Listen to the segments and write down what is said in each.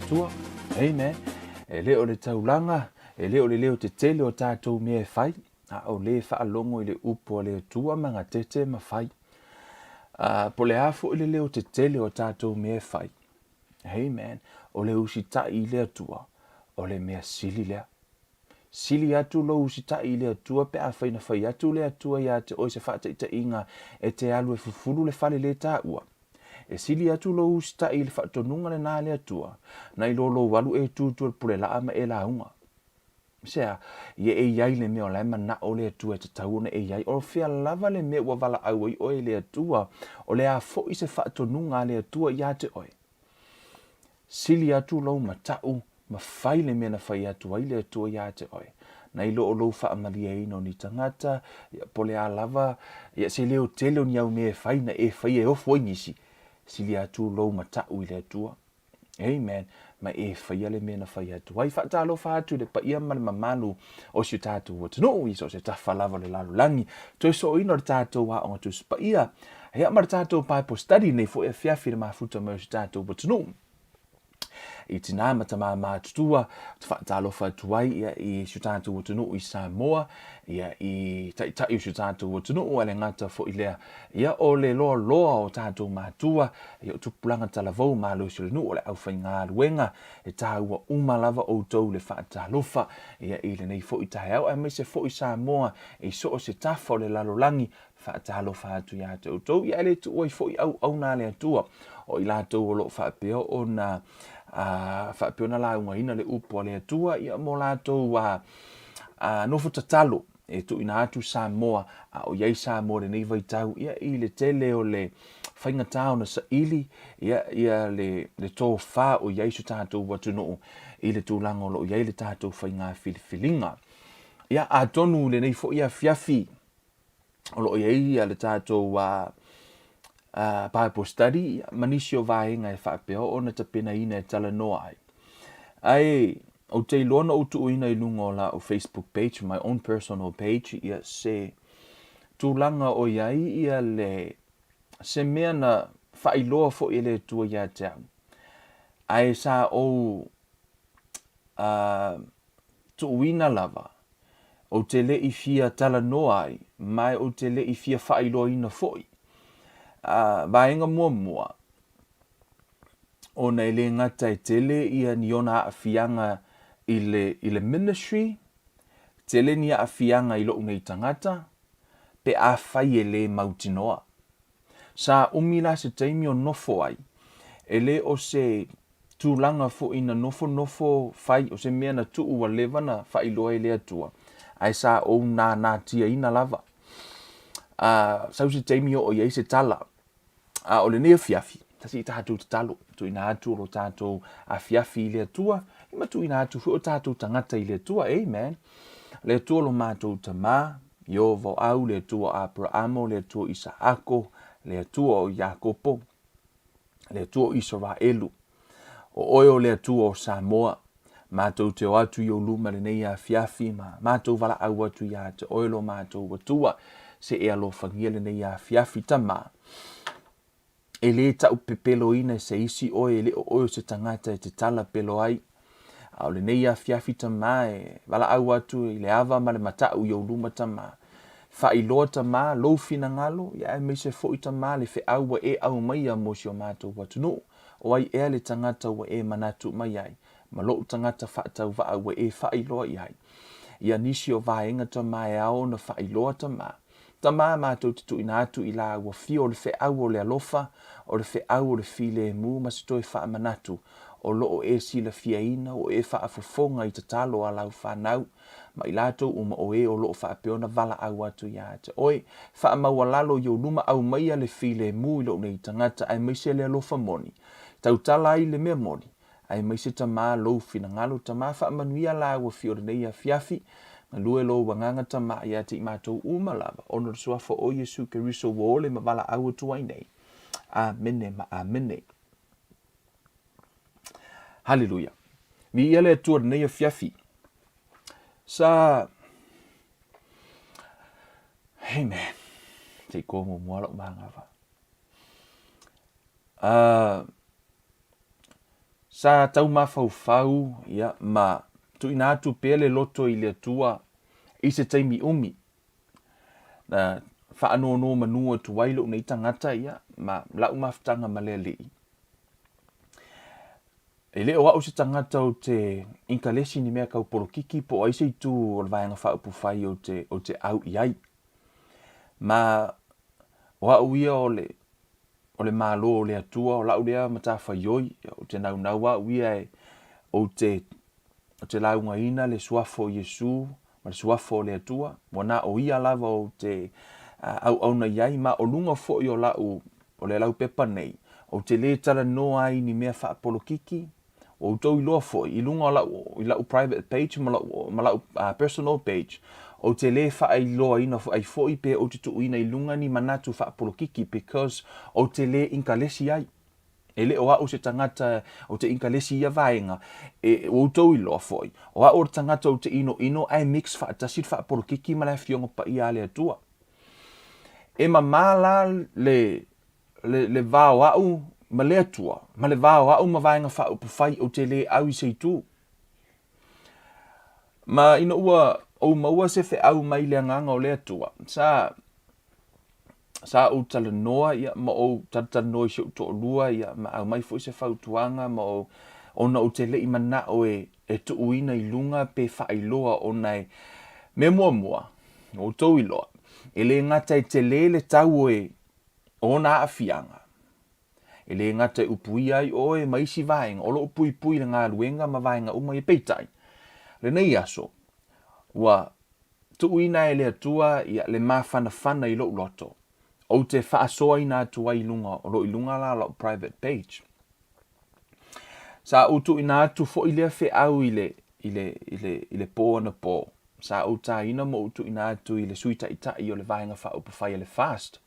Atua. Amen. E le o le taulaga, e le o le leo tetele o tatou mea e fai, a o le faalogo i le upu a le Atua ma gatete ma fai. Uh, po le a foi le leo tetele o tatou mea e fai. Amen. O le usitai i le Atua, o le mea sili lea. Sili atu lou usitai i le Atua pe afai na fai atu le Atua iā te oe se faataitaiga e te alu e fufulu le fale lē taua. E sili atu lou usitai i le faatonuga lenā a le Atua, nai lo lou alu e tu i tua i le pulelaa ma e lauga. Se a, ia e i ai le mea o la e manao le Atua e tatau ona e i ai. O fea lava le mea ua valaau ai oe e le Atua, o le a foi se faatonuga a le Atua iā te oe? Sili atu lou mataʻu ma fai le mea na fai atu ai le Atua iā te oe, nai lo o lou faamalieina o ni tagata, ia, po o le a lava, ia, se leo tele o ni au mea e fai na e faia e ofo ai nisi, sili atu lou mataʻu i le Atua. Amen. Ma e faia le mea na fai atu ai. Faatalofa atu i le paia ma le mamalu o si o tatou atunuu i so o se tafa lava o le lalolagi. Toe sooina o le tatou aoga Tusi Paia. Ia ma le tatou Bible study nei foi afiafi i le mafuta mai o si o tatou atunuu. I tinā ma tamā matutua, te faatalofa atu ai ia, i si o tatou atunuu i Samoa, ia, i taitai o si o tatou atunuu, a le gata foi lea, ia, o le loaloa o tatou matua, ia, o tupulaga talavou malosi o le nuu, o le aufaigaluega, e tāua uma lava outou le faatalofa, ia, i lenei foi taeao, aemaise foi Samoa i so o se tafa o le lalolagi, Faatalofa atu ia te outou, ia e le tuu ai foi auauna a le Atua, o i latou o lo o faapea ona faapea ona laugaina le upu a le Atua, ia mo latou nofo tatalo e tuuina atu Samoa, a o i ai Samoa i lenei vaitau, ia i le tele o le faigata ona saili, ia, ia le, le tofa o i ai so tatou atunuu i le tulaga o lo o i ai le tatou faiga filifiliga. Ia, atonu i lenei foi afiafi, o lo o i ai le tatou Bible study ma nisi o vaega e faapea ona tapenaina e talanoa ai. Ae ou te iloa na ou tuuina i luga o lau Facebook page, my own personal page, ia se tulaga o i ai ia le se mea na faailoa foi e le Atua ia te au. Ae sa ou tuuina lava, ou te le i fia talanoa ai, ma ou te le i fia faailoaina foi. A, vaega muamua, ona e le gata e tele ia ni ona aafiaga i le, i le ministry, tele ni aafiaga i lou nei tagata, pe afai e le mautinoa. Sa umi la se taimi o nofo ai, e le o se tulaga foi na nofonofo fai, o se mea na tuu ua leva na faailoa e le Atua, ae sa ou nānātiaina lava. A, sau se taimi oo i ai se tala. A o lenei afiafi, tasi i tatou tatalo, tuuina atu o lo tatou afiafi i le Atua, ma tuuina atu foi o tatou tagata i le Atua. Amen. Le Atua lo matou Tamā, Ieova o Au, le Atua o Aperahamo, le Atua o Isaako, le Atua o Iakopo, le Atua o Isaraelu. O oe o le Atua o Samoa, matou te o atu i ou luma lenei afiafi ma matou valaau atu iā te oe lo matou Atua, se e alofagia lenei afiafi Tamā. E lē taupepeloina e se isi oe, e le o oe o se tagata e te tala pelo ai. A o lenei afiafi Tamā e valaau atu i le ava ma le mataʻu i ou luma Tamā. Faailoa Tamā lou finagalo, ia aemaise foi Tamā le feau ua e aumaia mo si o matou atunuu. O ai ea le tagata ua e manatu mai ai, ma lou tagata faatauvaa ua e faailoa i ai? Ia nisi o vaega Tamā e ao ona faailoa Tamā. Tamā matou te tuuina atu i lāua fia o le feau o le alofa, o le feau o le filemu ma se toe faamanatu o lo o e silafiaina o e faafofoga i tatalo a lau fanau ma i latou uma o e o lo o faapea ona valaau atu iā te oe. Faamaualalo i ou luma aumaia le filemu i lou nei tagata aemaise le alofa moni. Tautala ai le mea moni, aemaise Tamā lou finagalo Tamā faamanuia lāua fia o lenei afiafi, galue lou agaga Tamā ia te i matou uma lava, ona o le suafa o Iesu Keriso ua ole ma valaau atu ai nei. Amene ma amene. Haleluia. Viia le Atua lenei afiafi. Sa Amen. Te i kō muamua lou manava. Uh, Sa tau mafaufau ia ma tuuina atu pea le loto i le Atua i se taimi umi. Na faanonomanu atu ai lou nei tagata ia ma lau mafutaga ma le Alii. E le o au se tagata ou te inkalesi i ni mea tau polokiki po o ai se itu o le Vaega Faaupufai ou te, ou te au i ai. Ma o au ia o le, o le Malo o le Atua, o lau lea matafaioi, ou te naunau au ia e, ou te, ou te laugaina le Suafa o Iesu ma le Suafa o le Atua, ua na o Ia lava ou te auauna i ai, ma o luga foi o lau, o le laupepa nei, ou te lē talanoa ai i ni mea faapolokiki, Ua outou iloa foi, i luga o lau, i lau private page ma lau, ma lau personal page, ou te lē faailoaina ai foi pe ou te tuuina i luga ni manatu faapolokiki because ou te lē inkalesi ai. E le o au se tagata ou te inkalesi i ia vaega, e, ua outou iloa foi, o au o le tagata ou te inoino ae mix faatasi le faapolokiki ma le Afioga Paia a le Atua. E mamā la le, le, le va o au ma le Atua, ma le va o au ma Vaega Faaupufai ou te lē au i se itu. Ma ina ua ou maua se feau mai le Agaga o le Atua, sa, sa ou talanoa ia, ma ou talatalanoa i si ou toalua ia, ma aumai foi se fautuaga ma ou, ona ou te le i manao e, e tuuina i luga pe faailoa ona e, mea muamua, ua outou iloa, e le gata e telē le tau e, o ona aafiaga. E le gata e upuia ai oe ma isi vaega o lo o puipui i le galuega ma vaega uma ia, peitai, lenei aso, ua tuuina e le Atua ia le mafanafana i lou loto, ou te faasoaina atu ai i luga, o lo o i luga la o lau private page. Sa ou tuuina atu foi lea feau i le, i le, i le, i le pō anapō. Sa ou tāina ma ou tuuina atu i le Sui Taitai o le Vaega Faaupufai a le FAST.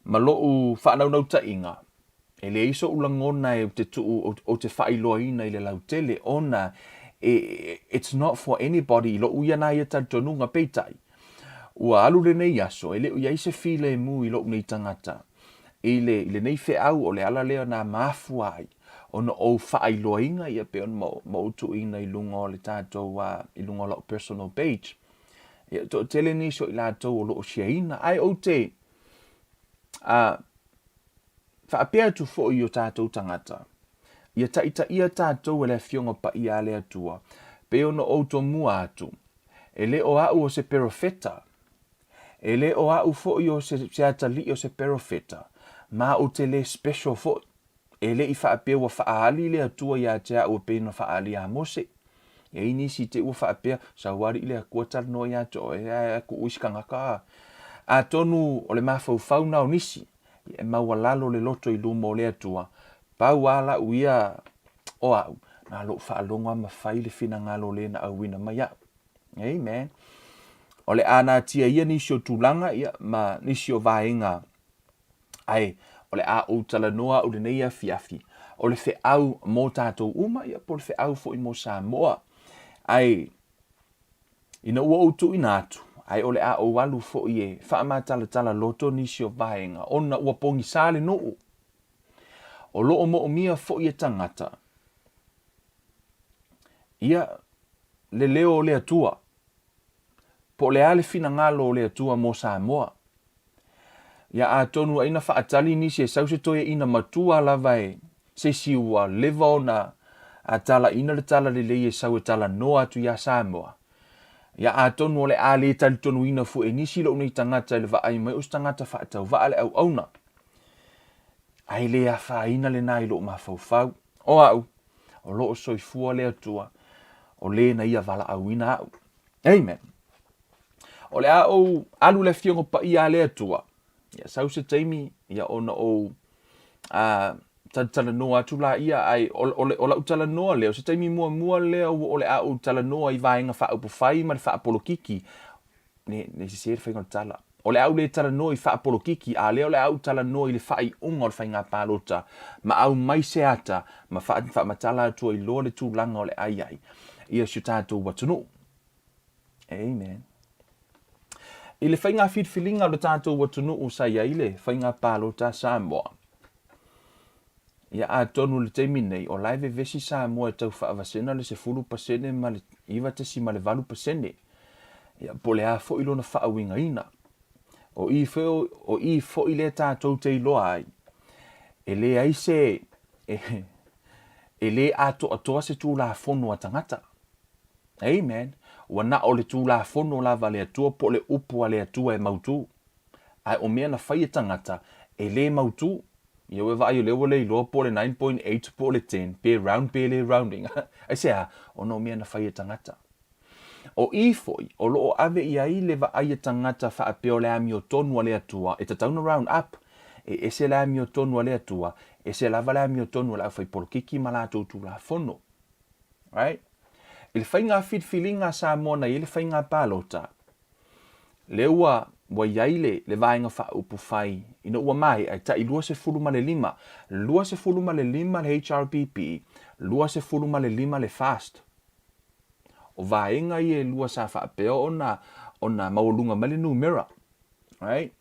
Ma loʻu faanaunautaiga, e leai soʻu lagona e ou te tuu, ou te faailoaina i le lautele ona e, it's not for anybody i loʻu ia nā ia talitonuga. Peitai, ua alu lenei aso e le o i ai se filemu i loʻu nei tagata i le, i lenei feau o le ala lea na mafua ai ona ou faailoaina ia pei ona ma ou tuuina i luga o le tatou, i luga o lau personal page. Ia, toatele nisi o i latou o lo o share-ina, ae ou te faapea atu foi i o tatou tagata, ia taitaia tatou e le Afioga Paia a le Atua, pei ona ou tomua atu, e le o au o se perofeta, e le o au foi o se, se atalii o se perofeta, ma ou te le special foi. E le i faapea ua faaali le Atua ia te au e pei ona faaali iā Mose. E i ai nisi te ua faapea, Sau alii le Atua talanoa ia te oe, ae kuu isi kangaka. Atonu o le mafaufau na o nisi, e maualalo le loto i luma o le Atua, pau a lau ia o au, na lou faalogo a ma fai le finagalo o le na auina mai au. Amen. O le a natia ia nisi o tulaga ia, ma nisi o vaega Ae o le a ou talanoa au lenei afiafi, o le feau mō tātou uma, ia po o le feau foi mō Samoa. Ae ina ua ou tuuina atu, ae o le a ou alu foi e faamatalatala loto nisi o vaega, ona ua pogisa le nuu. O lo o moomia foi e tagata ia le leo o le Atua, po o le a le finagalo o le Atua mō Samoa. Ia atonu ai na faatali nisi e sau se toeaina matua lava e se isi ua leva ona talaina le talalelei e sau e talanoa atu iā Samoa. Ia atonu o le a le talitonuina foi e nisi lou nei tagata i le vaai mai o se tagata faatauvaa le auauna. Ae le afaina lena i lou mafaufau. O au, o lo o soifua le Atua, o le na ia valaauina au. Amen. O le a ou alu le Afioga Paia a le Atua, ia sau se taimi, ia ona ou talatalanoa atu laia, ae o, o, o lau talanoa lea, o se taimi muamua lea ua o le a ou talanoa i vaega faaupufai ma le faapolokiki, ne, ne sese le faiga o le tala. O le a ou le talanoa i faapolokiki, a lea o le a ou talanoa i le faaiuga o le faiga palota, ma aumai se ata ma faamatala atu ai loa le tulaga o le a i ai ia si o tatou atunuu. Amen. I le faiga filifiliga o le tatou atunuu sa i ai le faiga palota a Samoa. Ia atonu i le taimi nei, o la e vevesi Samoa e tau faavasena le 10% ma le 9.8%. Ia, po o le a foi lona faauigaina. O i foi, o i foi lea tatou te iloa ai, e leai se, e, e le atoatoa se Tulafono a tagata. Amen. Ua na o le Tulafono lava a le Atua po o le Upu a le Atua e mautu. Ae o mea na fai e tagata, e le mautu. Ia ua e vaai o lea ua le iloa po o le 9.8 po o le 10, pe round pe le round ina. Aisea? Ona o mea na fai e tagata. O i foi, o lo o ave i ai le vaai a tagata faapea o le amiotonu a le Atua e tatau ona round up. E ese le amiotonu a le Atua, ese lava le amiotonu a le aufaipolokiki ma latou Tulafono. Right? I le faiga filifiliga a Samoa na i ai le faiga palota, lea ua, ua i ai le, le vaega faaupufai ina ua maea e tai 25, 25 le HRPP, 25 le FAST. O vaega ia e lua sa faapea ona, ona maualuga mai le numera. Right?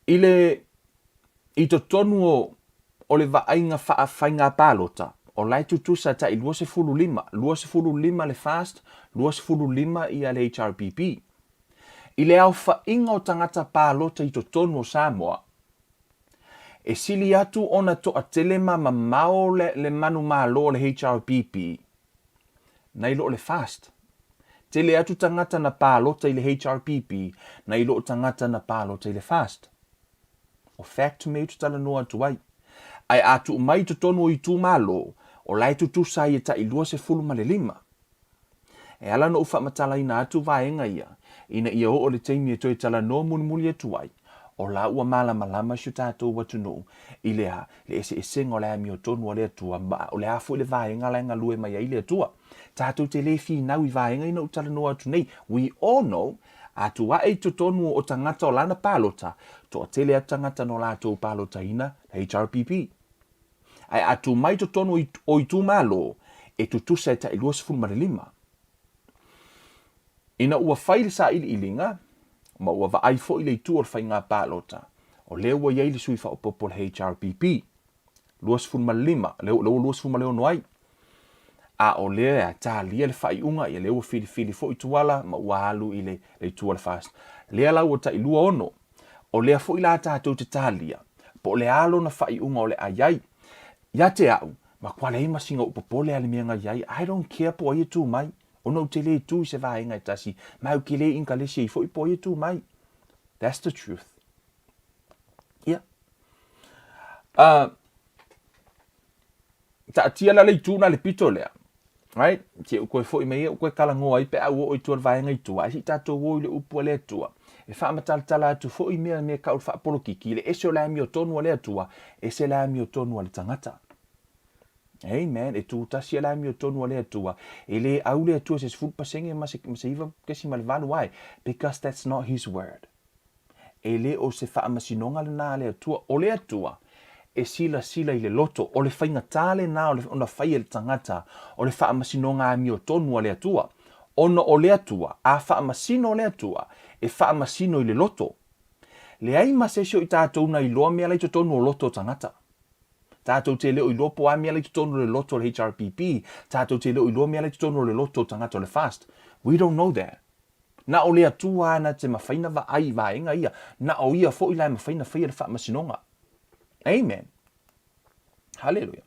I le, i totonu o, o le vaaiga faa-faiga palota, o la e tutusa tai 25, 25 le FAST, 25 ia le HRPP. I le aofaiga o tagata palota i totonu o Samoa, e sili atu ona toatele ma mamao le, le manumalo o le HRPP nai lo le FAST. Tele atu tagata na palota i le HRPP nai lo tagata na palota i le FAST. O fact mea ou te talanoa atu ai. Ae a tuu mai i totonu o itumalo, o la e tutusa ai e tai 25. E ala ona ou faamatalaina atu vaega ia, ina ia oo le taimi e toe talanoa mulimuli atu ai, o la ua malamalama si o tatou atunuu i le a, le eseesega o le amiotonu a le Atua, ma o le a foi le vaega la e galue mai ai le Atua. Tatou te le finau i vaega ina ou talanoa atu nei. We all know, a tuu ae i totonu o tagata o lana palota, toatele atu tagata no latou palotaina HRPP. Ae a tuu mai i totonu o itumalo, e tutusa e tai 25. Ina ua fai le sailiiliga, ma ua vaai foi le itu o le faiga palota, o lea ua i ai le sui faaopoopo o le HRPP, 25, lea ua 26 ai. A o lea e talia le faaiuga, ia lea ua filifili foi Tuala ma ua alu i le, le itu o le FAST. Lea la ua tai 26. O lea foi la tatou te talia, po o le a lona faaiuga o le a i ai. Ia te au, matua leai ma sina ou popole a le mea na i ai, I don't care po o ai e tu mai, ona ou te le tu i se vaega e tasi, ma ou ke le inkalesi ai foi po o ai e tu mai. That's the truth. Ia. Taatia la le itu na le pito lea. Right? Te u koe foi mai e u koe kalangoa ai pe a ua oo i tua le vaega i tua, ae se i tatou o i le upu a le Atua. E faamatalatala atu foi mea mea kau le faapolokiki, le ese o le amiotonu a le Atua, ese le amiotonu a le tagata. Amen. E tū tasi a le amiotonu a le Atua. E le au le Atua se 10% ma se, ma se 9.8 ae. Because that's not his word. E le o se faamasinoga lena a le Atua. O le Atua e silasila i le loto, o le faigata lena ona fai e le tagata, o le faamasinoga amiotonu a le Atua. Ona o le Atua, a faamasino le Atua, e faamasino i le loto. Leai ma se isi o i tatou na iloa mea la i totonu o loto o tagata. Tatou te le o iloa po o a mea la i totonu o le loto o le HRPP, tatou te le o iloa mea la i totonu o le loto o tagata o le FAST. We don't know that. Na o le Atua lava na te mafai na vaai i vaega ia, na o Ia foi la e mafai na faia le faamasinoga. Amen. Haleluia.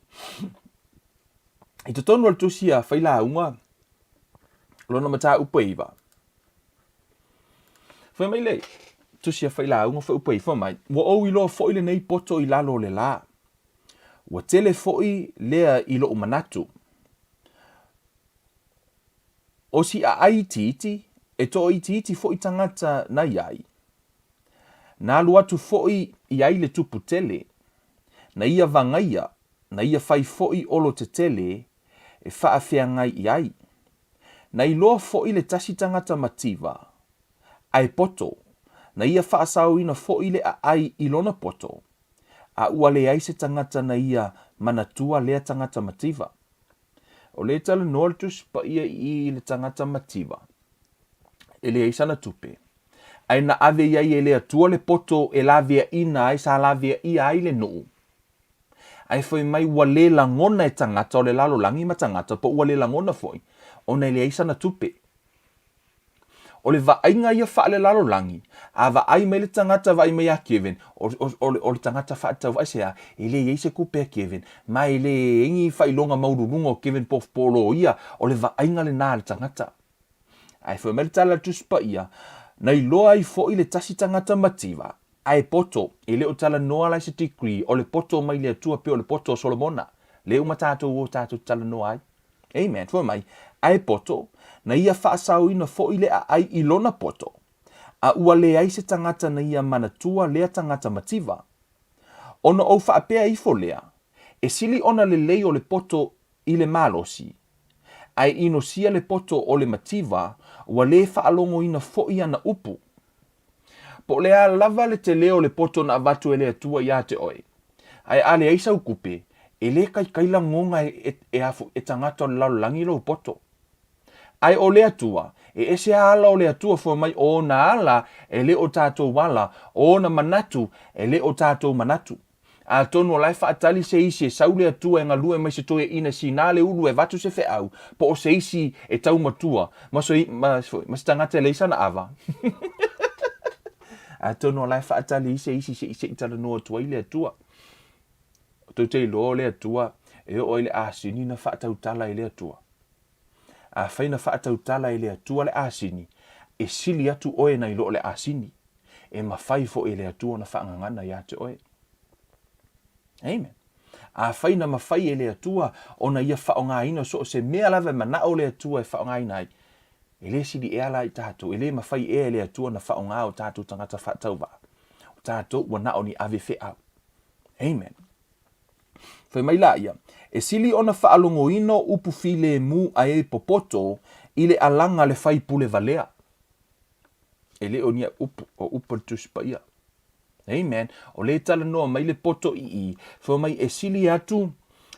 I totonu o le tusi a Failauga, lona mataupu e iva. Fai mai le tusi a Failauga fuaiupu e iva, fai mai, Ua ou iloa foi lenei poto i lalo o le la. Ua tele foi lea i lou manatu. O si aai itiiti, e toaitiiti foi tagata na i ai. Na alu atu foi i ai le tupu tele, na ia vagaia, na ia fai foi olo tetele e faafeagai i ai. Na iloa foi le tasi tagata mativa, ae poto, na ia faasaoina foi le aai i lona poto, a ua leai se tagata na ia manatua lea tagata mativa. O lea e talanoa le Tusi Paia i i le tagata mativa, e leai sana tupe. Ae na ave i ai e le Atua le poto e laveaina ai, sa laveaia ai le nuu. Ae fai mai ua le lagona e tagata o le lalolagi ma tagata po ua le lagona foi ona e leai sana tupe. O le vaaiga ia faalelalolagi, a vaai mai le tagata vaai mai ia Kevin, o, o, o, o le tagata faatauvaa aisea, e le i ai se tupe a Kevin, ma e le i ai ni faailoga maualuluga o Kevin po o loia, o le vaaiga lena a le tagata. Ae fai mai le tala a le Tusi Paia, Na iloa ai foi le tasi tagata mativa, ae poto, e le o talanoa la i se degree, o le poto mai le Atua pei o le poto o Solomona, lea uma tatou o tatou te talanoa ai. Amen. Fai mai, ae poto, na ia faasaoina foi le aai i lona poto, a ua leai se tagata na ia manatua lea tagata mativa. Ona ou faapea ifo lea, e sili ona lelei o le poto i le malosi, ae inosia le poto o le mativa, ua lē faalogoina foi ana upu. Po o le a lava le tele o le poto na avatu e le Atua iā te oe, ae a leai sau tupe, e lē kaikai lagoga e, e, e tagata o le lalolagi lou poto. Ae o le Atua, e ese a ala o le Atua fua mai o ona ala e le o tatou ala, o ona manatu e le o tatou manatu. Atonu o la e faatali se isi e sau le Atua e galue mai se toeaina e sina le ulu e avatu se feau, po o se isi e tau matua, ma se, ma, ma se tagata e leai sana ava. Atonu o la e faatali i se isi se i se i talanoa atu ai le Atua. Tou te iloa o le Atua e oo ai le asini na faatautala i le Atua. Afai na faatautala e le Atua le asini, e sili atu oe nai lo le asini. E mafai foi e le Atua ona faagagana iā te oe. Amen. Afai na mafai e le Atua ona ia faaaogaina so o se mea lava e manao le Atua e faaaogaina ai, e le sili ea la i tatou, e le mafai ea e le Atua ona faaaoga o tatou tagata faatauvaa. O tatou ua na o ni ave feau. Amen. Fai mai laia, E sili ona faalogoina o upu filemu a e popoto i le alaga le faipule valea. E le o ni upu, o upu a le Tusi Paia. Amen. O lea e talanoa mai le poto i i, fai mai e sili atu,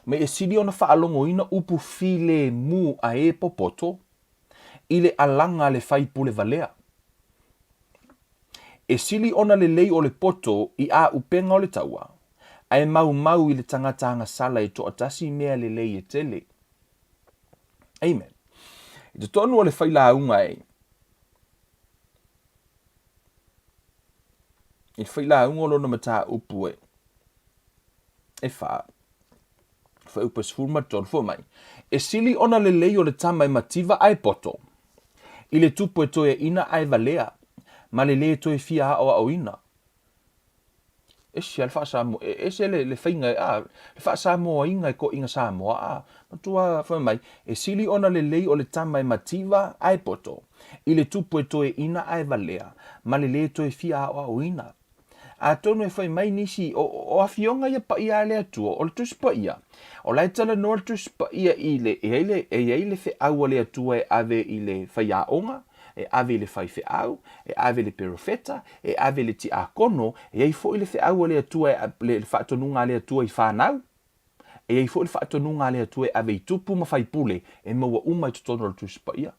mai e sili ona faalogoina upu filemu a e popoto i le alaga a le faipule valea. E sili ona lelei o le poto i āupega o le taua, ae maumau i le tagata agasala e toatasi mea lelei e tele. Amen. I totonu o le failauga e, i le failauga o lona mataupu e, e wha, Fuaiupu e 13, fua mai, E sili ona lelei o le tama e mativa ae poto, i le tupu e toeaina ae valea, ma le lē toe fia aoaoina. Ese a le faasamoa, e ese le, le faiga, a, le faasamoaina e toeaiina Samoa, a, matua, fai mai, e sili ona lelei o le tama e mativa ae poto, i le tupu e toeaina ae valea, ma le lē toe fia aoaoina. Atonu e fai mai nisi, o, o afioga ia paia a le Atua, o le Tusi Paia, o la e talanoa le Tusi Paia i le, e ai le, e ai le feau a le Atua e ave i le faiaoga, e ave i le faifeau, e ave i le perofeta, e ave i le tiakono, e ai foi le feau a le Atua, e, le, le faatonuga a le Atua i fanau. E i ai foi le faatonuga a le Atua e ave i tupu ma faipule e maua uma i totonu o le Tusi Paia.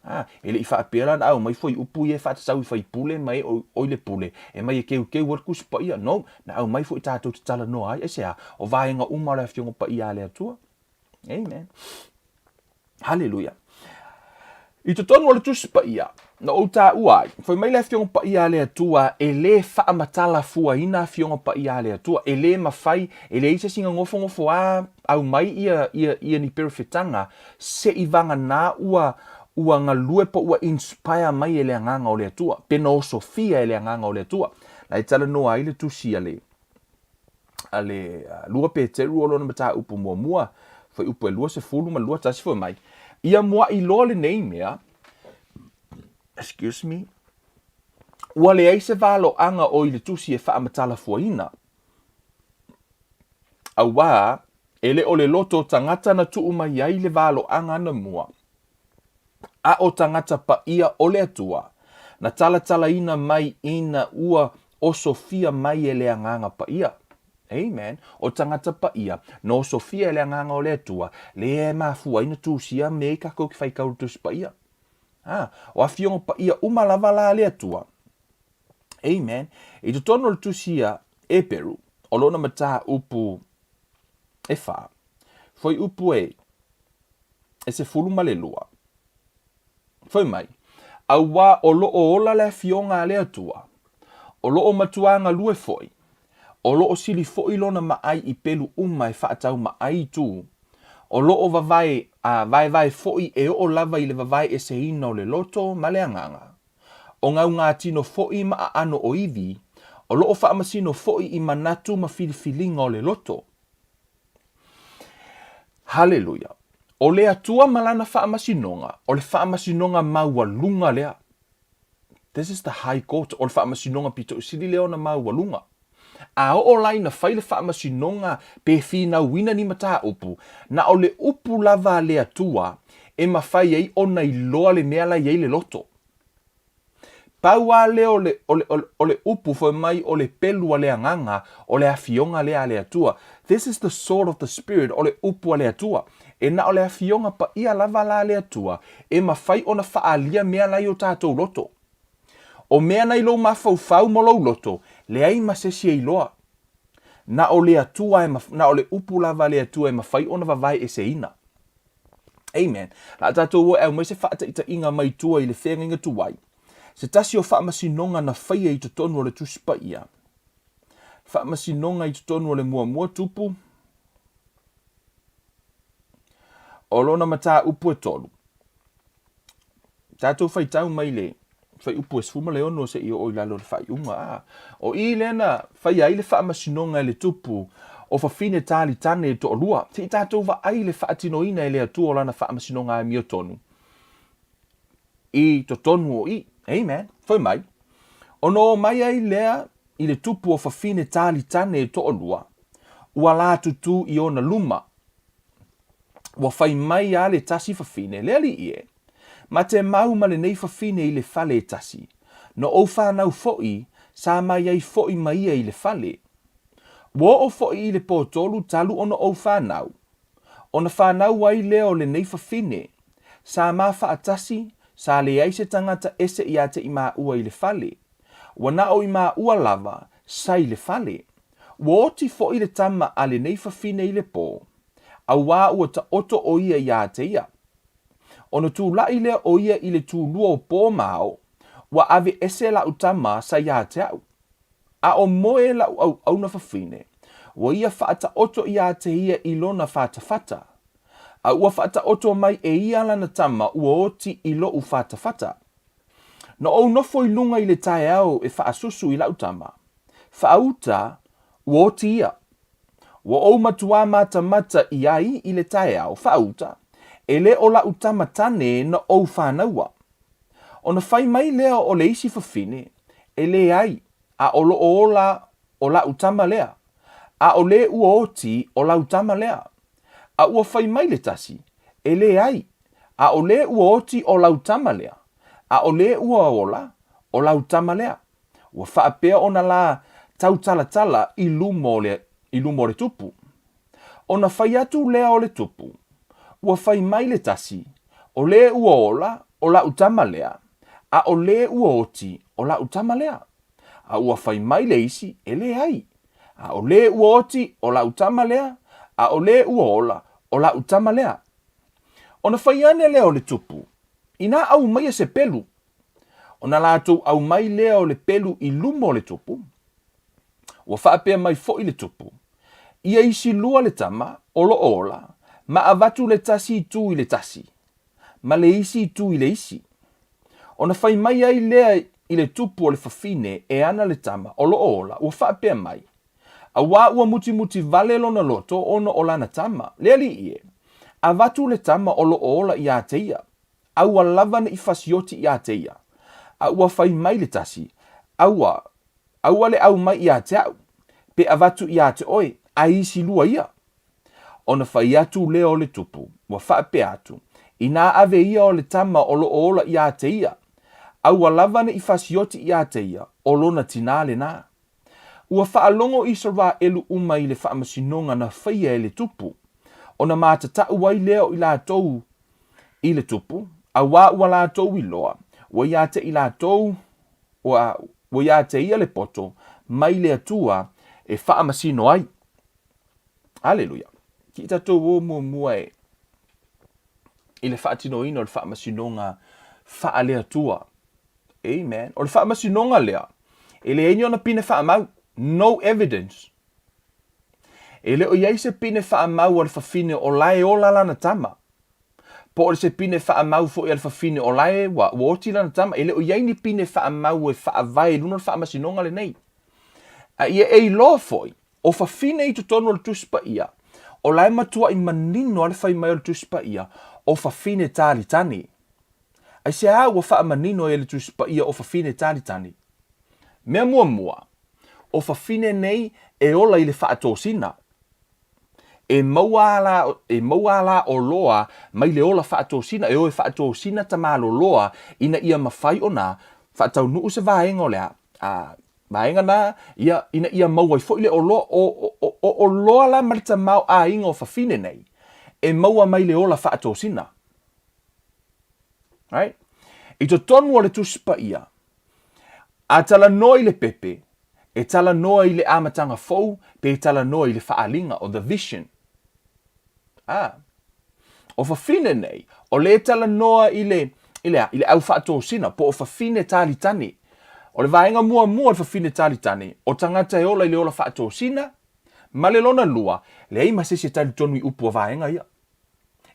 A, e le i faapea la na aumai fuaiupu ia e faatatau i faipule ma e o i le pule, e mai e keukeu ai le Tusi Paia. No, na aumai foi tatou te talanoa ai. Aisea? O vaega uma o le Afioga Paia a le Atua. Amen. Haleluia. I totonu o le Tusi Paia, na ou taua ai, fai mai le Afioga Paia a le Atua, e lē faamatala fuaina Afioga Paia a le Atua, e lē mafai, e leai se isi na nofonofoā aumai ia, ia, ia ni perofetaga, seivagana ua, ua galue po ua inspire mai e le Agaga o le Atua, pe na osofia e le Agaga o le Atua. La e talanoa ai le Tusi a le, a le lua Peteru o lona mataupu muamua, fuaiupu e 21 fai mai, Ia muaʻi loa lenei mea, excuse me, ua leai se valoaga o i le tusi e faamatalafuaina, auā e le o le loto o tagata na tuu mai ai le valoaga anamua, a o tagata paia o le Atua, na talatalaina mai ina ua osofia mai e le Agaga Paia. Amen. O tagata paia, na osofia e le Agaga o le Atua, lea e mafua ai na tusia mea i kakou ke faitau i le Tusi Paia. A, o Afioga Paia uma lava la a le Atua. Amen. I totonu o le tusi a Eperu, o lona mataupu e fa, fuaiupu e e 12, Fai mai, Auā o lo o ola le Afioga a le Atua, o lo o matuā galue foi, o lo o sili foi lona maai i pelu uma e faataumaai i tū, o lo o vavae, a, vaevae foi e oo lava i le vavae eseina o le loto ma le agaga. O gaugātino foi ma aano o ivi, o lo o faamasino foi i manatu ma filifiliga o le loto. Haleluia! O le Atua ma Lana faamasinoga, o le faamasinoga maualuga lea. This is the high court, o le faamasinoga pito sili lea ona maualuga. A oo la ina fai le faamasinoga pe finauina ni mataupu, na o le upu lava a le Atua e mafai ai ona iloa le mea la i ai le loto. Pau lava lea o le, o le, o le upu fai mai o le pelu a le Agaga, o le Afioga lea a le Atua. This is the sword of the Spirit, o le upu a le Atua. E na o le Afioga paia lava la a le Atua e mafai ona faaalia mea la i o tatou loto. O mea na i lou mafaufau ma lou loto, leai ma se isi e iloa. Na o le Atua e, na o le upu lava a le Atua e mafai ona vavae eseina. Amen. La tatou o e aumai se faataitaiga mai tua i le feagaiga tuai. Se tasi o faamasinoga na faia i totonu o le Tusi Paia. Faamasinoga i totonu o le muamua tupu o lona mataupu e tolu. Tatou faitau mai le fuaiupu e 16 seia oo i lalo o le faaiuga. A, o i lea na faia ai le faamasinoga e le tupu o fafine talitane e toalua. Se i tatou vaai le faatinoina e le Atua o lana faamasinoga amiotonu i totonu o i. Amen. Fai mai, ona o mai ai lea i le tupu o fafine talitane e toalua, ua la tutū i ona luma. Ua fai mai a le tasi fafine, Le alii e, ma te mau ma lenei fafine i le fale e tasi, no ou whanau foʻi, sa mai ai foʻi ma ia i le fale. Ua oo foʻi i le pō tolu talu ona ou whanau. Ona whanau ai lea o lenei fafine, sa ma faatasi, sa leai se tagata ese ia te i māua i le fale. Ua na o i māua lava, sa i le fale. Ua oti foʻi le tama a lenei fafine i le pō, auā ua taoto ʻo ia iā te ia. Ona tulaʻi lea o ia i le tūlua o pō ma ao, ua ave ese laʻu tama sa iā te aʻu. A o moe laʻu ʻauʻauna fafine, ua ia faataoto iā te ia i lona fatafata. A ua faataoto mai e ia lana tama ua oti i loʻu fatafata. Na ou nofo i luga i le taeao e faasusu i laʻu tama. Faauta, ua oti ia. Ua ou matuā matamata i ai i le taeao, faauta, e le o laʻu tama tane na ou whānaua. Ona fai mai lea o le isi fafine, e leai, a o loo ola o laʻu tama lea, a o le ua oti o lau tama lea. A ua fai mai le tasi, e leai, a o le ua oti o lau tama lea, a o le ua ola o lau tama lea. Ua faapea ona la tautalatala i luma o le, i luma o le tupu. Ona fai atu lea o le tupu, Ua fai mai le tasi, o le ua ola o laʻu tama lea, a o le ua oti o laʻu tama lea. A ua fai mai le isi, e leai, a o le ua oti o laʻu tama lea, a o le ua ola o laʻu tama lea. Ona fai ane lea o le tupu, Inā aumaia se pelu, Ona latou aumai lea o le pelu i luma o le tupu, ua faapea mai foi le tupu, Ia isi lua le tama o lo o ola, ma avatu le tasi itu i le tasi, ma le isi itu i le isi. Ona fai mai ai lea i le tupu o le fafine e ana le tama o lo o ola, ua faapea mai, Auā ua mutimuti wale lona loto ona o lana tama, le alii e, avatu le tama o lo o ola iā te ia, Aua lava ne i fasioti iā te ia. A ua fai mai le tasi, Aua, aua le ʻau mai iā te aʻu, pe avatu iā te ʻoe, a isi lua ia. Ona fai atu lea o le tupu, ua faapea atu, Inā ave ia o le tama o lo o ola iā te ia, aua lava ne i fasioti iā te ia, o lona tinā lenā. Ua faalogo Isaraelu uma i le faamasinoga na faia e le tupu, ona matataʻu ai lea o i latou i le tupu, auā ua latou iloa, ua iā te i latou, ua, Ua ia te ia le poto mai le Atua e faamasino ai. Aleluia. Ki tatou o muamua e i le faatinoina o le faamasinoga faale-Atua. Amen. O le faamasinoga lea, e leai ni ona pine faamau. No evidence. E le o i ai se pine faamau a le fafine o la e ola lana tama. Po o se pine faamau foi a le fafine o la e ua, ua oti lana tama. E le o i ai ni pine faamau e faavae i luga o le faamasinoga lenei. A ia e iloa foi, o fafine i totonu o le Tusi Paia, o la e matuai manino lava le fai mai o le Tusi Paia, o fafine talitani. Aisea ua faamanino ai e le Tusi Paia o fafine talitani? Mea muamua, o fafine nei e ola i le faatosina. E maua ala, e maua ala oloa mai le ola faatosina, e o e faatosina tamaloloa ina ia mafai ona faataunuu se vaega o le a, a vaega na, ia, ina ia maua ai foi le oloa, o, o, o oloa la ma le tamaoaiga o fafine nei, e maua mai le ola faatosina. Right? I totonu o le Tusi Paia, a talanoa i le pepe, e talanoa i le amataga fou pe e talanoa i le faaaliga o the vision. Ah. O fafine nei, o le talanoa i le, i le a, i le au faatosina, po o fafine talitani. O le vaega muamua o le fafine talitani, o tagata e ola i le ola faatosina, ma le lona lua, leai ma se isi e talitonu i upu a vaega ia.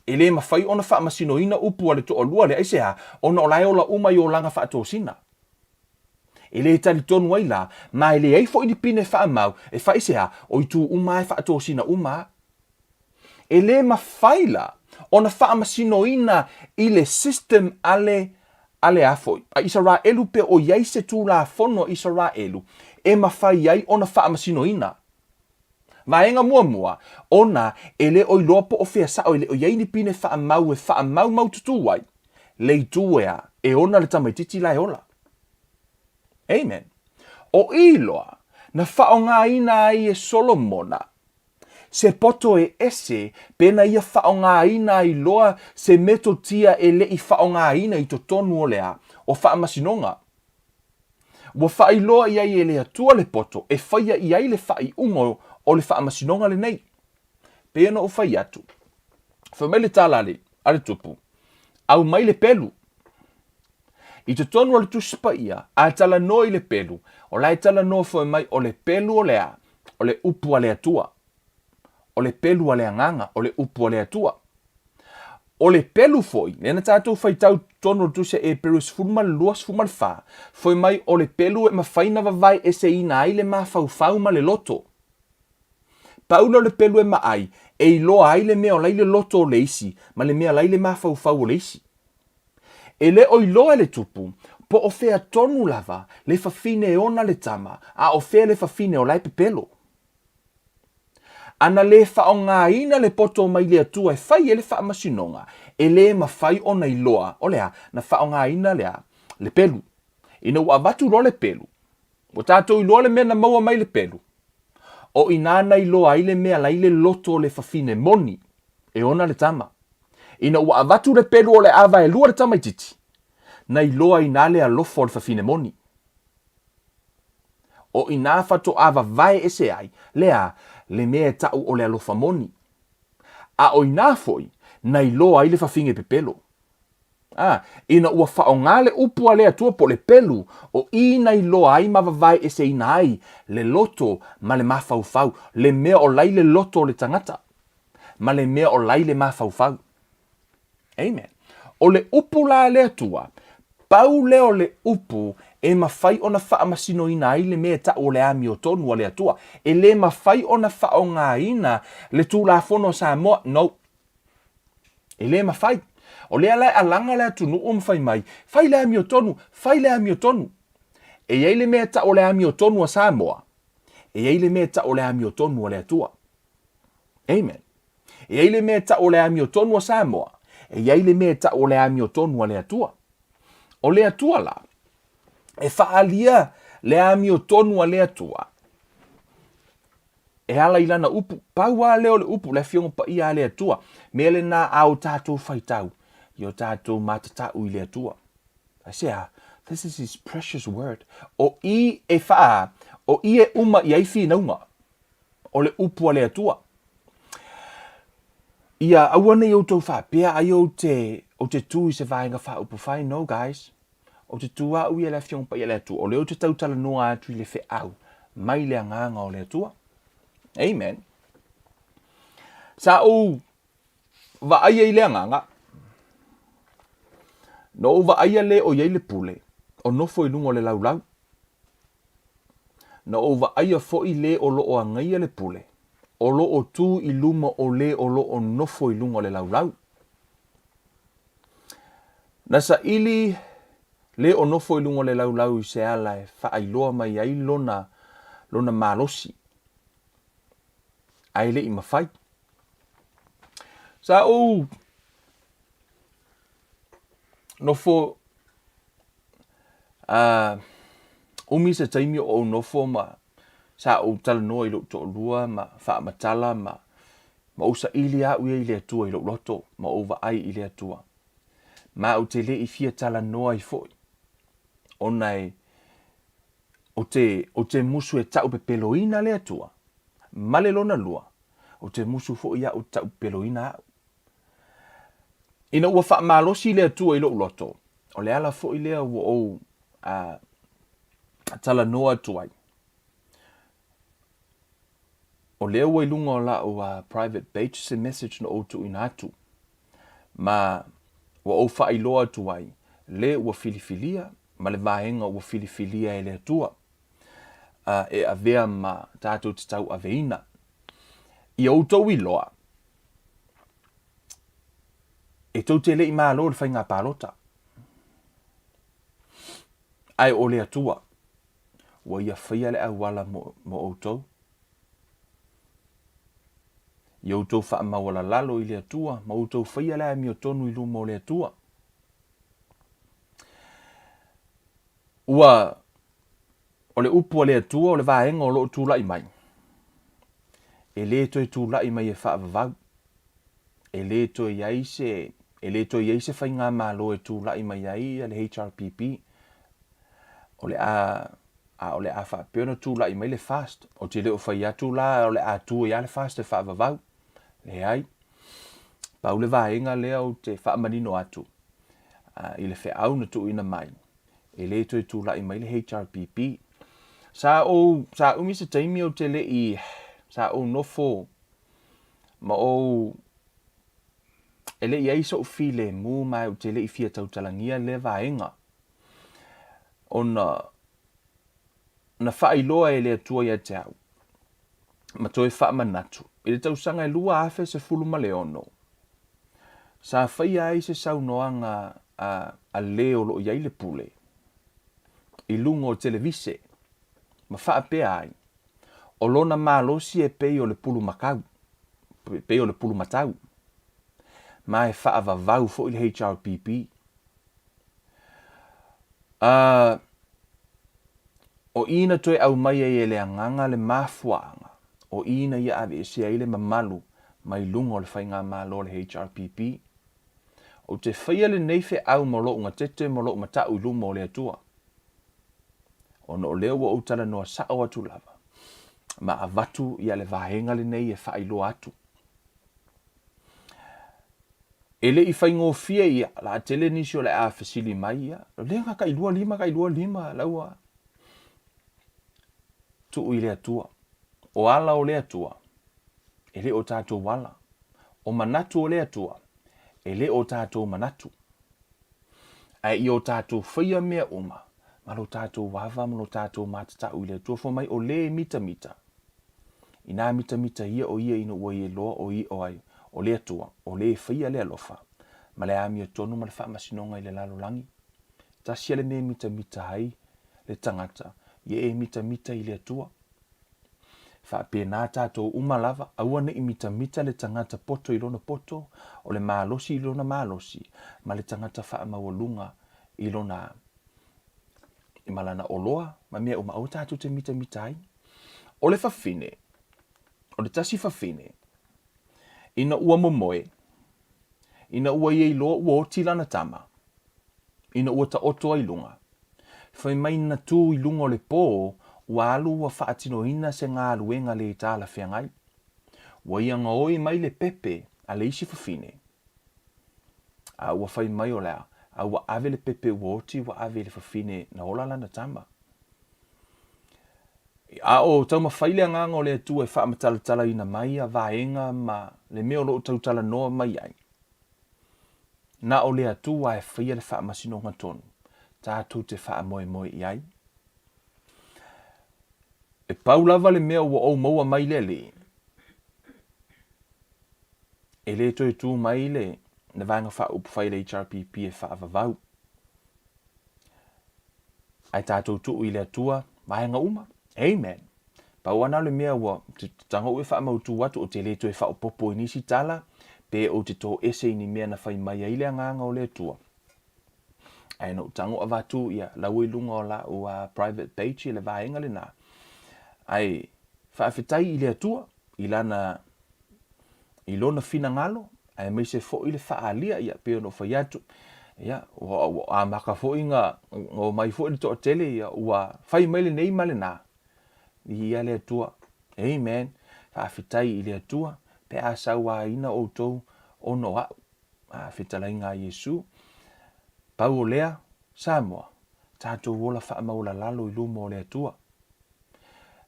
E le mafai ona faamasinoina upu a le toalua lea, aisea? Ona o la e ola uma i olaga faatosina. E le talitonu ai la, ma e leai foi ni pine faamau e fai aisea? O itu uma lava e faatosina uma lava. E le mafai la ona faamasinoina i le system a le a le a foi a Isaraelu pe o i ai se Tulafono a Isaraelu e mafai ai ona faamasinoina. Vaega muamua, ona e le o iloa po o fea sao e le o i ai ni pine faamau e faamaumaututu ai le itu ea e ona le tamaitiiti la e ola. Amen. O i loa na faaaogaina ai e Solomona se poto e ese pe na ia faaaogaina ai loa se metotia e le i faaaogaina i totonu o le a o faamasinoga. Ua faailoa i ai e le Atua le poto e faia i ai le faaiuga o le faamasinoga lenei. Pei ona ou fai atu, fai mai le tala a le, a le tupu, aumai le pelu. I totonu o le Tusi Paia, a talanoa i le pelu, o la e talanoa foi mai o le pelu o le a? O le upu a le Atua. O le pelu a le Agaga, o le upu a le Atua. O le pelu foi, lea na tatou faitau totonu o le Tusi a Eperu 12, 14, foi mai o le pelu e mafai na vavae eseina ai le mafaufau ma le loto. Pau lea o le pelu e maai, e iloa ai le mea o la i le loto o le isi ma le mea la i le mafaufau o le isi. E le o iloa e le tupu, po o fea tonu lava le fafine e ona le tama, a o fea le fafine o la e pepelo. A na lē faaaogaina le poto mai le Atua e fai ai le faamasinoga, e lē mafai ona iloa, o le a? Na faaaogaina le a? Le pelu. Ina ua avatu loa le pelu, ua tatou iloa le mea na maua mai le pelu, o i nā na iloa ai le mea la i le loto o le fafine moni e ona le tama. Ina ua avatu le pelu o le ava e lua le tamaititi, na iloa ai nā le alofa o le fafine moni. O i nā faatoa vavae ese ai, le a, le mea e taʻu o le alofa moni. A o inā foi, na iloa ai le fafine pepelo. A, ina ua faaaoga le upu a le Atua po o le pelu, o i na iloa ai ma vavae eseina ai le loto ma le mafaufau, le mea o la i le loto o le tagata, ma le mea o la i le mafaufau. Amen. O le upu la a le Atua, pau lea o le upu e mafai ona faamasinoina ai le mea e taʻu o le amiotonu a le Atua. E le mafai ona faaaogaina le Tulafono a Samoa. No. E le mafai. O lea la e alaga le atunuu ma fai mai, fai le amiotonu, fai le amiotonu. E i ai le mea e taʻu o le amiotonu a Samoa, e i ai le mea e taʻu o le amiotonu a le Atua. Amen. E i ai le mea e taʻu o le amiotonu a Samoa, e i ai le mea e taʻu o le amiotonu a le Atua. O le Atua la, e faaalia le amiotonu a le Atua e ala i lana upu. Pau lava lea o le upu, le Afioga Paia a le Atua. Mea lena a o tatou faitau, i o tatou matataʻu i le Atua. Aisea? This is his precious word. O i e whaa, o i e uma i ai finauga, o le upu a le Atua. Ia aua nei outou faapea ai ou te, ou te tu i se vaega faaupufai, no guys. Ou te tu au ia le Afioga Paia a le Atua, o lea ou te tautalanoa atu i le feau mai le Agaga o le Atua. Amen. Sa ou vaaia i le Agaga, na ou vaaia le o i ai le pule, o nofo i luga o le laulau. Na ou vaaia foi le o lo o agaia le pule, o lo o tu i luma o le o lo o nofo i luga o le laulau. Na saili le o nofo i luga o le laulau i se ala e faailoa mai ai lona, lona malosi, ae le i mafai. Sa ou nofo a umi se taimi o ou nofo ma sa ou talanoa i lou toalua ma faamatala ma ma ou saili au ia i le Atua i lou loto ma ou vaai i le Atua. Ma ou te le i fia talanoa ai foi, ona e ou te, ou te musu e taupepeloina le Atua, ma le lona lua, ou te musu foi au taupepeloina au. Ina ua faamalosi le Atua i lou loto, o le ala foi lea ua ou a, talanoa atu ai. O lea ua i luga o lau uh, private page se message na ou tuuina atu. Ma ua ou faailoa atu ai, le ua filifilia ma le vaega ua filifilia e le Atua uh, e avea ma tatou te tauaveina. Ia outou iloa, e tou te le i malo le faiga palota. Ae o le Atua, ua ia faia le auala mo, mo outou. Ia outou faamaualalalo i le Atua, ma outou faia le amiotonu i luma o le Atua. Ua, o le upu a le Atua o le vaega o lo o tulai mai, e lē toe tulai mai e faavavau, e lē toe i ai se, e lē toe i ai se faigamalo e tulai mai ai le HRPP, o le a, a o le a faapea ona tulai mai le FAST. Ou te le o fai atu la o le a tu ai lava le FAST e faavavau. Leai. Pau le vaega lea ou te faamanino atu i le feau na tuuina mai, e lē toe tulai mai le HRPP. Sa ou, sa umi se taimi ou te le i, sa ou nofo ma ou, e le i ai so'u filemu ma ou te le i fia tautalagia lea vaega, ona na faailoa e le Atua ia te au, ma toe faamanatu, i le tausaga e 2016, Sa faia ai se saunoaga a a le o lo o i ai le pule i luga o televise ma faapea ai, o lona malosi e pei o le pulumakau, pei o le pulumatau, ma e faavavau foi le HRPP. A o i na toe aumai ai e le Agaga le mafuaaga o i na ia aveesea ai le mamalu mai luga o le faigamalo a le HRPP. Ou te faia lenei feau ma lou gatete ma lou matau i luma o le Atua, ona o lea ua ou talanoa sao atu lava, ma avatu ia le vaega lenei e faailoa atu. E le i faigofie ia, la tele nisi o le a fesili mai ia, lea na tai 25, tai 25, la ua tuu i le Atua. O ala o le Atua, e le o tatou ala. O manatu o le Atua, e le o tatou manatu. Ae ia o tatou faia mea uma, ma lo tatou ava ma lo tatou matatau i le Atua, fai mai o le e mitamita, Inā mitamita ia o ia ina ua iloa o ia o ai, o le Atua, o le e faia le alofa, ma le amiotonu ma le faamasinoga i le lalolagi. Tasi a le mea e mitamita ai le tagata, ia e mitamita i le Atua. Faapena tatou uma lava, aua ne i mitamita le tagata poto i lona poto, o le malosi i lona malosi, ma le tagata faamaualuga i lona ma lana oloa ma mea uma, aua tatou te mitamita ai. O le fafine, o le tasi fafine, ina ua momoe, ina ua ia iloa ua oti lana tama, ina ua taoto ai luga. Fai mai na tu i luga o le po, ua alu ua faatinoina se galuega le talafeagai. Ua ia gaoi mai le pepe a le isi fafine, a ua fai mai o le a, a ua ave le pepe ua oti ua ave i le fafine na ola lana tama. A o taumafai le Agaga o le Atua e faamatalatalaina mai ia vaega ma le mea o lo o tautalanoa mai ai, na o le Atua e faia le faamasinoga tonu tatou te faamoemoe i ai. E pau lava le mea ua ou maua mai le Alii, e le toe tu mai le Vaega Faaupufai a le HRPP e faavavau. Ae tatou tuu i le Atua vaega uma. Amen. Pau ana o le mea ua tago'u e faamautu atu, ou te le toe faaopoopo i nisi tala, pe ou te toese i ni mea na fai mai ai le Agaga o le Atua. Ae na ou tago avatu ia laua i luga o la'u private page i le vaega lena. Ae faafetai i le Atua i lana i lona finagalo aemaise foi le faaalia ia pei ona ou fai atu ia ua, ua amata foi na omai foi le toatele ia ua fai mai lenei ma lena. Viia le Atua. Amen. Faafetai i le Atua pe a sauaina outou ona o a'u. A fetalaiga a Iesu. Pau o lea, Samoa, tatou ola faamaualalalo i luma o le Atua.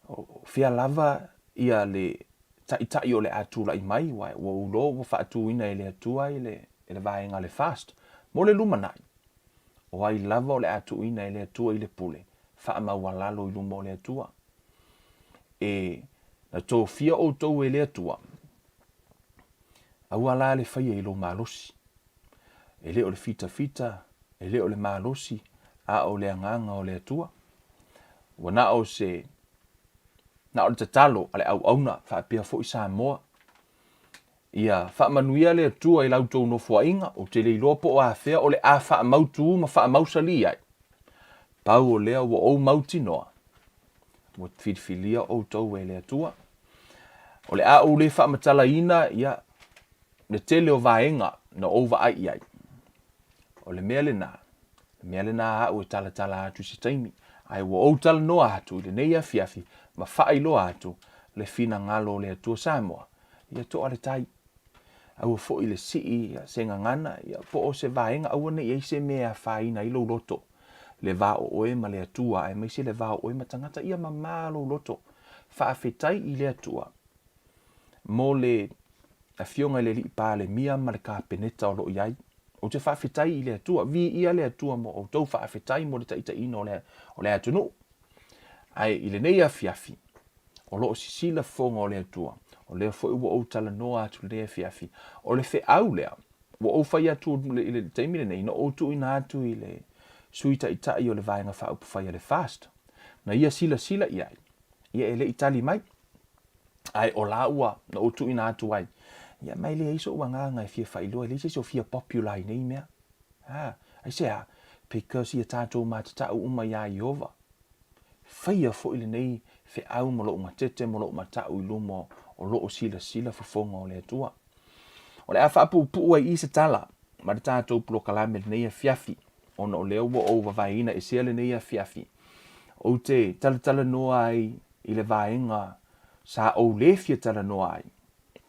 O fea lava ia le taitai o le a tulai mai, ua ua ulo ua faatuina e le Atua i le, i le vaega le fast, mo le lumanai. O ai lava o le a tuuina e le Atua i le pule, faamaualalo i luma o le Atua. E na tofia outou e le Atua, aua la le faia i lou malosi. E le o le fitafita, e le o le malosi, a o le agaga o le Atua. Ua na o se, na o le tatalo a le auauna faapea foi Samoa. Ia faamanuia le Atua i la outou nofoaiga, ou te le iloa po o afea o le a faamautu ma faamausalī ai. Pau o lea ua ou mautinoa, ua filifilia outou e le Atua. O le a ou le faamatalaina ia le tele o vaega na ou vaai i ai. O le mea lena, le mea lena aʻu e talatala atu i se taimi, ae ua ou talanoa atu i lenei afiafi ma faailoa atu le finagalo o le Atua Samoa, ia toa le tai. Aua foi le sii se gagana, ia po o se vaega, aua ne i ai se mea e afaina ai lou loto, le va o oe ma le Atua, aemaise le va o oe ma tagata, ia mamā lou loto. Faafetai i le Atua mo le Afioga i le Alii Palemia ma le Kapeneta o lo o i ai. Ou te faafetai i le Atua, viia le Atua mo outou, faafetai mo le taitaiina o le, o le atunuu. Ae i lenei afiafi, o lo o sisila fofoga o le Atua, o lea foi ua ou talanoa atu i lenei afiafi, o le feau lea, ua ou fai atu i le taimi lenei, na ou tuuina atu i le Sui Taitai o le Vaega Faaupufai a le FAST, na ia silasila i ai, ia e le i tali mai. Ae o la ua na ou tuuina atu ai, ia ma e leai soʻu agaga e fia faailoa, e leai se isi o fia popular i nei mea. Ha, aisea? Because ia tatou matatau uma iā Ieova. Faia foi lenei feau ma loʻu gatete ma loʻu mataʻu i luma o loo silasila fofoga o le Atua. O le a faapuupuu ai i se tala ma le tatou polokalame lenei afiafi, ona o lea ua ou vavaeina esea lenei afiafi, ou te talatalanoa ai i le vaega sa ou le fia talanoa ai.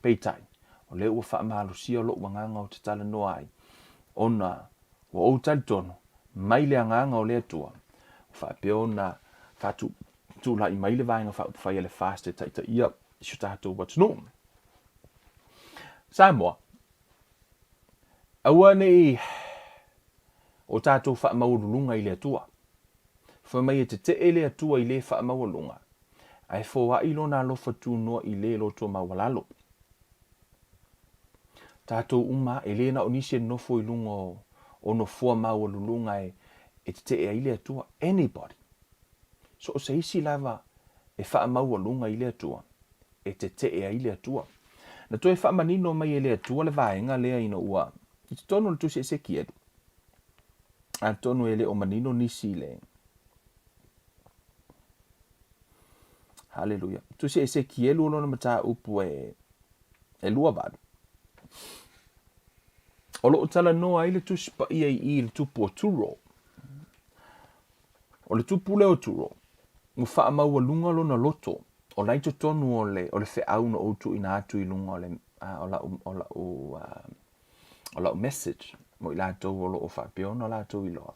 Peitai, o lea ua faamalosia loʻu agaga ou te talanoa ai, ona ua ou talitonu mai le agaga o le Atua, ua faapea ona faatulai mai le Vaega Faaupufai a le FAST e taitaia i si o tatou atunuu. Samoa, aua ne i o tatou faamaualuluga i le Atua. Fai mai e tetee le Atua i le faamaualuga, ae foai lona alofa tunoa i le loto maualalo. Tatou uma, e le na o nisi e nofo i luga o, o nofoa maualuluga e, e tetee ai le Atua. Anybody. So o se isi lava e faamaualuga i le Atua, e tetee ai le Atua. Na toe faamanino mai e le Atua le vaega lea ina ua i totonu o le tusi Esekielu. Atonu e le o manino nisi i le Haleluia. Tusi Esekielu o lona mataupu e, e 28. O lo o talanoa ai le tusi paia i i le tupu o Turo. O le tupu lea o Turo, ua faamaualuga lona loto, o la i totonu o le, o le feau na ou tuuina atu i luga o le, o lau, o lau, o lau message mo i latou o lo o faapea ona latou iloa.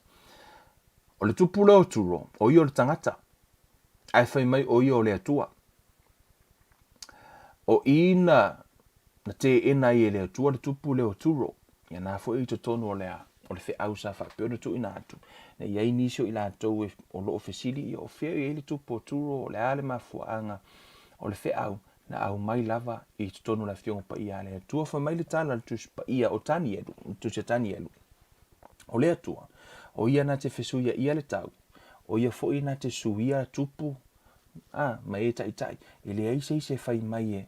O le tupu lea o Turo, o ia o le tagata, ae fai mai o ia o le Atua. O i na na teena ai e le Atua le tupu lea o Turo, ia na foi i totonu o le a, o le feau sa faapea ona tuuina atu, ne i ai nisi o i latou e, o lo o fesili, ia o fea o i ai le tupu o Turo, o le a le mafuaaga o le feau, na aumai lava i totonu o le Afioga Paia a le Atua. Fai mai le tala a le Tusi Paia o Tanielu, le Tusi a Tanielu, o le Atua, o ia na te fesuiaia le tau, o ia foi na te suia tupu, a, ma e taitai, e leai se isi e fai mai e,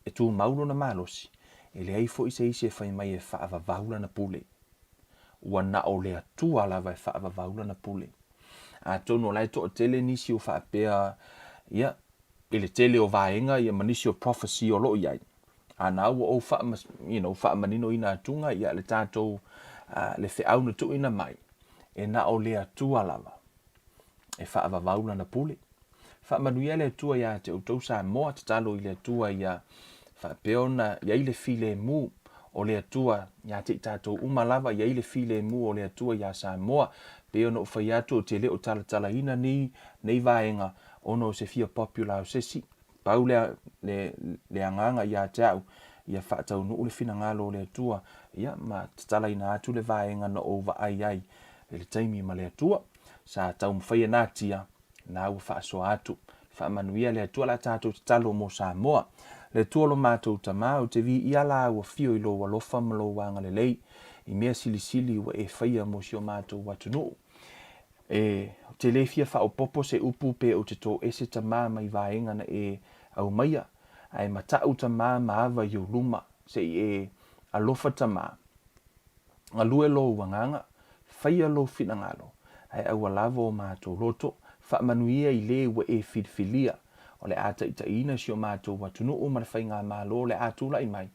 e tumau lona malosi, e leai foi se isi e fai mai e faavavau lana pule. Ua na o le Atua lava e faavavau lana pule. Atonu o la e toatele nisi o faapea, ia, i le tele o vaega ia ma nisi o prophecy o lo o i ai, a na ua ou faama, you know, faamaninoina atuga ia le tatou, le feau na tuuina mai, e na o le Atua lava e faavavau lana pule. Faamanuia le Atua ia te outou Samoa, tatalo i le Atua ia faapea ona i ai le filemu o le Atua ia te i tatou uma lava, i ai le filemu o le Atua iā Samoa. Pei ona ou fai atu ou te le o talatalaina nei, nei vaega ona o se fia popular o se isi. Pau le, le, le agaga ia te au, ia faataunuu le finagalo o le Atua, ia ma tatalaina atu le vaega na ou vaai ai i le taimi ma le Atua. Sa taumafai e natia, na ua faasoa atu. Faamanuia le Atua la tatou tatalo mo Samoa. Le Atua lo matou Tama, ou te viia la ua fio i lou alofa ma lou agalelei, i mea silisili ua e faia mo si o matou atunuu. E, ou te le fia faaopoopo se upu pe ou te toese Tama mai vaega na e aumaia, ae matau Tama ma ava i ou luma, se i e alofa Tama. Galue lou agaga, faia lou finagalo, ae aua lava o matou loto, faamanuia i le ua e filifilia, o le a taitaiina si o matou atunuu ma le faigamalo o le a tulai mai,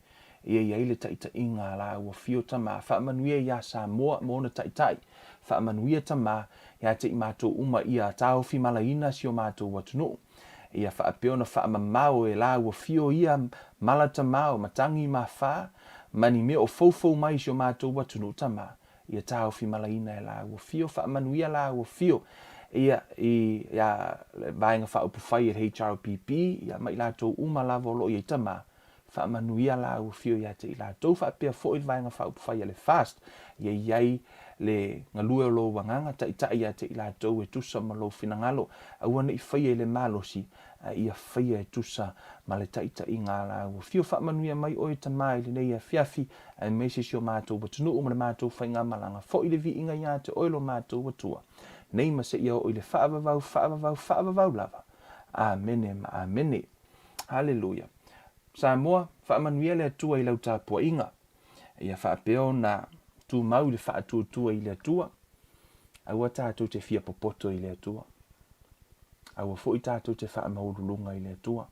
ia i ai le taitaiga a la ua fio Tama, faamanuia iā Samoa ma ona taitai, faamanuia Tama ia te i matou uma ia taofimalaina si o matou atunuu. Ia faapea ona faamamao e la ua fio ia mala tamao, matagi ma fa, ma ni mea o foufou mai i si o matou atunuu tama, ia taofimalaina e la ua fio, faamanuia la ua fio ia i ia le Vaega Faaupufai e le HRPP, ia ma i latou uma lava o lo o i ai tama, Faamanuia la ua fio ia te i latou faapea foi le Vaega Faaupufai a le FAST, ia i ai le galue o lou agaga taitai ia te i latou e tusa ma lou finagalo, aua ne i faia i le malosi, ae ia faia e tusa ma le taitaiga a la ua fio. Faamanuia mai oe Tama i lenei afiafi, aemaise si o matou atunuu ma le matou faigamalaga foi le viiga ia te oe lo matou Atua, nei ma seia oo i le faavavau, faavavau, faavavau lava. Amene ma amene. Haleluia. Samoa, faamanuia le Atua i lau tapuaiga. Ia faapea ona tumau i le faatuatua i le Atua. Aua tatou te fia popoto i le Atua. Aua foi tatou te faamaualuluga i le Atua.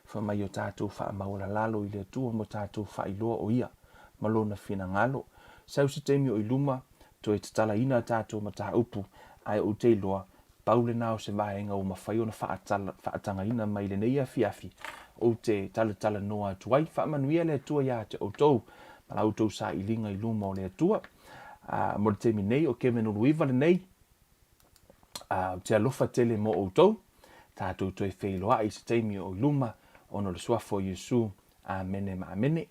Fai mai o tatou faamaualalalo i le Atua mo tatou faailoa o Ia ma Lona finagalo. Sau se taimi o i luma, toe tatalaina a tatou mataupu, ae ou te iloa, Pau lena o se vaega ua mafai ona faatagaina mai i lenei afiafi ou te talatalanoa atu ai. Faamanuia le Atua ia te outou ma la outou sailiga i luma o le Atua. Mo le taimi nei, o Kevin Uluiva lenei, ou te alofa tele mo outou. Tatou toe feiloai i se taimi o i luma ona o le suafa o Iesu. Amene ma amene.